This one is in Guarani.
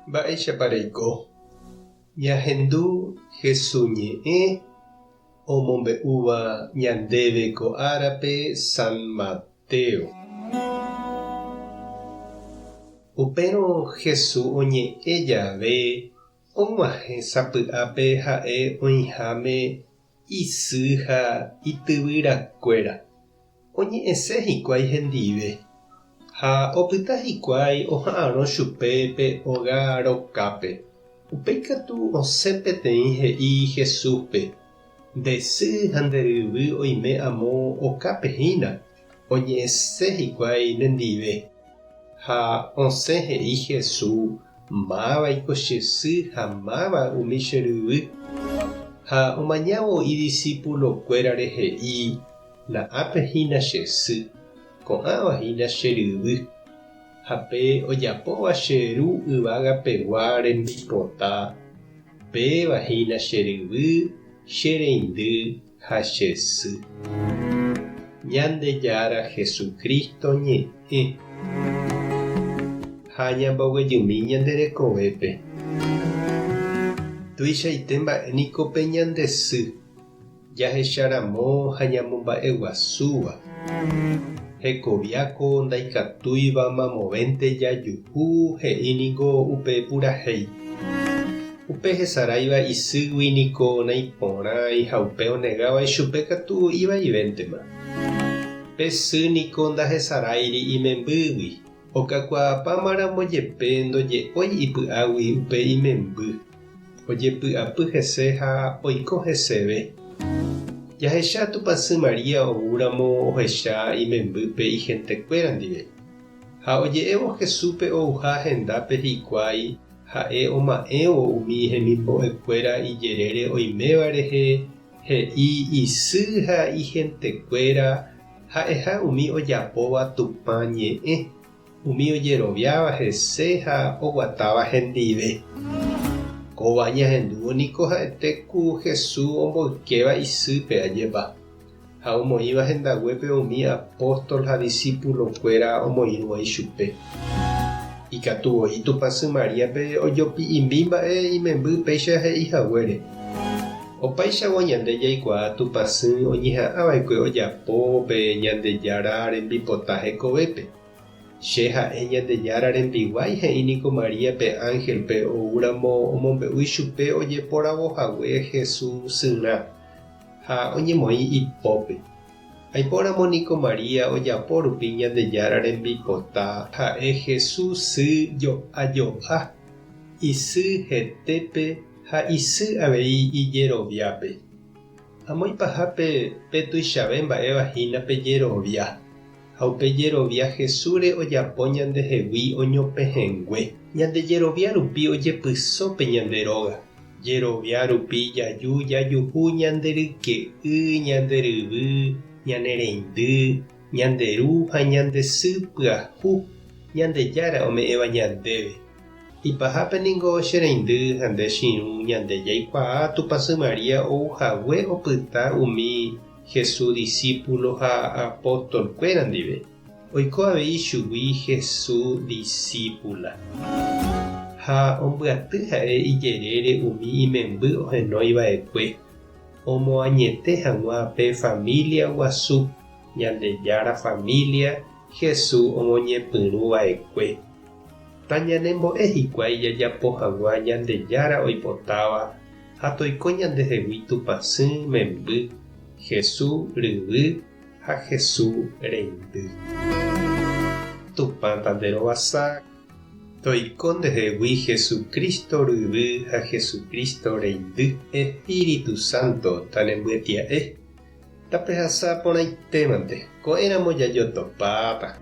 Mba'éichapa reiko? Ñahendu Hesu ñe'ẽ omombe'úva ñandéve ko árape San Mateo. Upérõ Hesu oñe'ẽ jave og̃uahẽ sapy'ápe ha'e oĩháme isy ha ityvyrakuéra. Oñe'ẽse hikuái hendive, ha opyta hikuái oha'arõ chupe pe óga rokápe. Upéi katu osẽ peteĩ he'i Jesúspe, Nde sy ha nde ryvy oime amo okápe hína, oñe'ẽse hikuái nendive. Ha osẽ he'i Jesús, Mávaiko che sy ha máva umi che ryvy? Ha omañávo idisípulokuérare he'i, Na'ápe hína che sy, ko'ãva hína che ryvy, ha pe ojapóva che Ru yvága pegua rembipota, péva hína che ryvy, che reindy ha che sy. Ñandejára Jesucristo ñe'ẽ. Ha ñamboguejymi ñande rekovépe. Tuichaite mba'e niko pe ñande sy. Jahecharamo ha ñamomba'eguasúva. Hekoviáko ndaikatúiva mamovénte jajuhu he'i niko upe purahéi. Upe hesaráiva isýgui niko naiporãi ha upe onegáva ichupe katu ivaivéntema. Pe sy niko ndahesaráiri imembýgui, okakuaapámaramo jepe ndoje'ói ipy'águi upe imemby. Ojepy'apy hese ha oiko heseve. Jahecha Tupãsy María oúramo ohecha imembýpe ihentekuéra ndive. Ha oje'évo Jesúspe ouha hendápe hikuái, ha'e oma'ẽvo umi hemimbo'ekuéra ijerére oiméva rehe, he'i isy ha ihentekuéra ha'eha umi ojapóva Tupã ñe'ẽ. Umi ojeroviáva hese ha oguatáva hendive. Kóva ñahendúvo niko ha'ete ku Jesús omboykéva isýpe ajépa, ha omoĩva hendaguépe umi apóstol ha disípulokuéra omoirũva ichupe. Ikatu voi Tupãsy Maríape ojopi'imbi mba'e imemby péicha he'i haguére. Opáichagua ñande jaikuaa Tupãsy oñeha'ãva'ekue ojapo pe Ñandejára rembipota hekovépe. Che ha'e Ñandejára rembiguái he'i niko María pe ánhelpe oúramo omombe'u ichupe ojeporavo hague Jesús syrã ha oñemoĩ ipópe. Aipóramo niko María ojapo rupi Ñandejára rembipota ha'e Jesús sy jo'a jo'a, isy hetépe ha isy avei ijeroviápe. Amo ipahápe pe tuichave mba'éva hína pe jerovia. Ha upe jerovia Jesúsre ojapo ñandehegui oñopehẽngue. Ñande jerovia rupi ojepyso pe ñande róga. Jerovia rupi jaju jajuhu ñande ryke'y, ñande ryvy, ñane reindy, ñande ru ha ñande sy pyahu Ñandejára ome'ẽva ñandéve. Ipahápe ningo che reindy ha nde che irũ ñande jaikuaa Tupãsy María ou hague opyta umi Jesús disípulo ha apóstol-kuéra ndive, oiko avei chugui Jesús disípula. Ha ombyaty ha'e ijerére umi imemby ohenói va'ekue, omoañete hag̃ua pe família guasu, Ñandejára família Jesús omoñepyrũ va'ekue. Tañanembo'e hikuái jajapo hag̃ua Ñandejára oipotáva ha toiko ñandehegui Tupãsy memby, Hesu ryvy ha Hesu reindy. Tupã tanderovasa, toiko ndehegui Jesucristo ryvy ha Jesucristo reindy. Espíritu Santo tanembyetia'e, tapehasa porãitémante, ko'ẽramo jajotopáta.